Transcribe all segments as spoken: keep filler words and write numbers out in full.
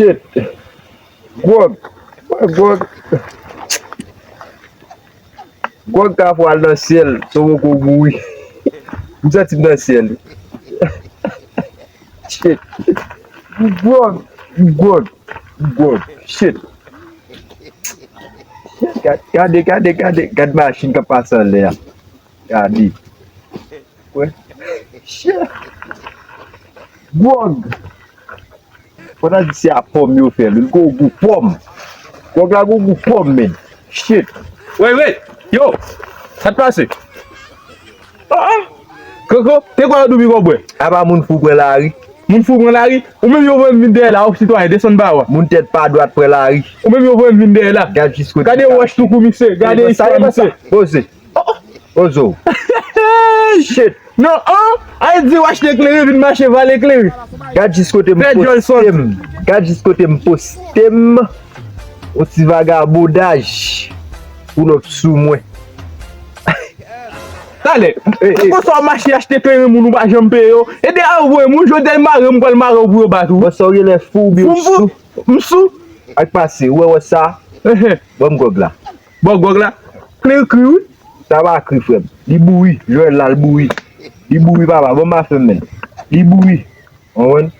Shit. Gwòg. Gwòg. Gwòg ka fè w al nan syèl, san w poko mouri. M santi m nan syèl. Shit. Gwòg. Gwòg. Gwòg. Shit. Shit. Ga-, gade, gade, gade, gade machin k ap pase anlè a. Gade. Wè. Shit. Gwòg. Fò ta di se a pòm yo fè l, wi. L gon gou pòm. Gwòg la gon gou pòm, men. Shit. Wey, wey. Yo, sa k pase? Ah, ah. Koko, te kwa yo doubi kò bwè? Apa moun fou pran lari? Moun fou pran lari? Ou menm yo voye m vin dèyè la, o sitwayen, desann ba wa. Moun tèt pa dwat pran lari. Ou menm yo voye m vin dèyè la. Gad jis kote. Gade wòch tou kou misye, gade istwa misye. Poze. Oh, oh. Ozo. Shit. Non, an, al di w achte kleren, vin mache vale kleren. Gad jis kote m poste m. Gad jis kote m poste m. Yon ti vagabondaj. Pull up sou mwen. Talè. Konsa w mache achte kleren moun ou pa janm peye yo. E de a ou voye moun, jodi a mare m pral mare w pou yo bat ou. Bon, sa w genlè fou oubyen w sou? M sou. Ak pase, ou wè, wè sa? Ban m gwòg la. Bon, gwòg la, kleren kri, wi. Sa pa kri, frè m. Li bouyi. Jwèl la, li bouyi. Li bouyi, papa. Bon, m pa fè m, menn. Li bouyi. Konprann?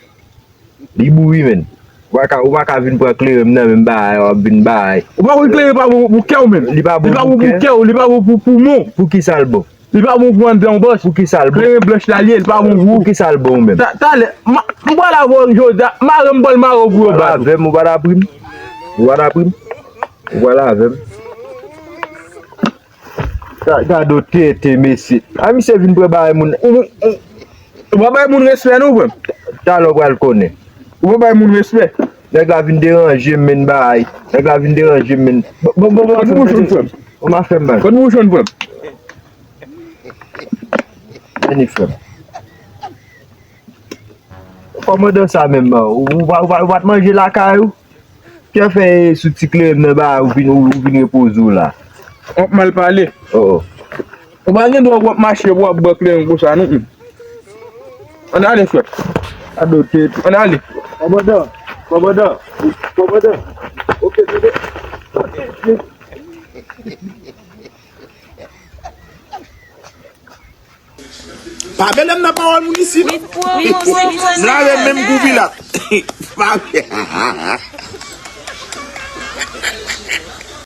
Li bouyi, menn. Ou pa ka, ou pa ka vin pran kleren m nan men m bagay, w ap vin bagay. Ou pa konn kleren pa bon pou kè w, menn. Li pa bon pou kè w, li pa bon pou poumon. Pou ki sa l bon? Li pa bon pou anndan w, bòs. Pou ki sa l bon? Kleren blanch la l ye, li pa bon pou ou. Pou ki sa l bon ou menm? Ta-, talè, ma-, m pral avè w jodi a, mare m pral mare w pou yo bat ou. Ou pral avè m, ou pral apri m. Ou pral apri m. Ou pral avè m. Ga-, gade w tenten, mesye. A, misye vin pran bagay moun. Ou, ou, ou pa bay moun respè non, frè m. Talè w pral konnen. Ou pa bay moun respè. Nèg la vin deranje m, menn, bagay. Nèg la vin deranje m, menn. Bon, bon, bon, bon, frè m. Bon, m a fè m bagay. Vini, frè m. Kòmandan sa menm, ou, ou pa, ou pa, ou pa t manje lakay ou? Kè fè sou ti kleren nan ba ou vin, ou, ou vin repoze w la. W ap mal pale. Oh, oh. Ou pa gen dwa w ap mache pou w ap bwè kleren konsa, non. Ann ale, frè. Adote. Ann ale. Kòmandan, kòmandan, kòmandan. Ok, tande. Pa mele m nan pawòl moun isit. M lave menm kou Pilat. Pa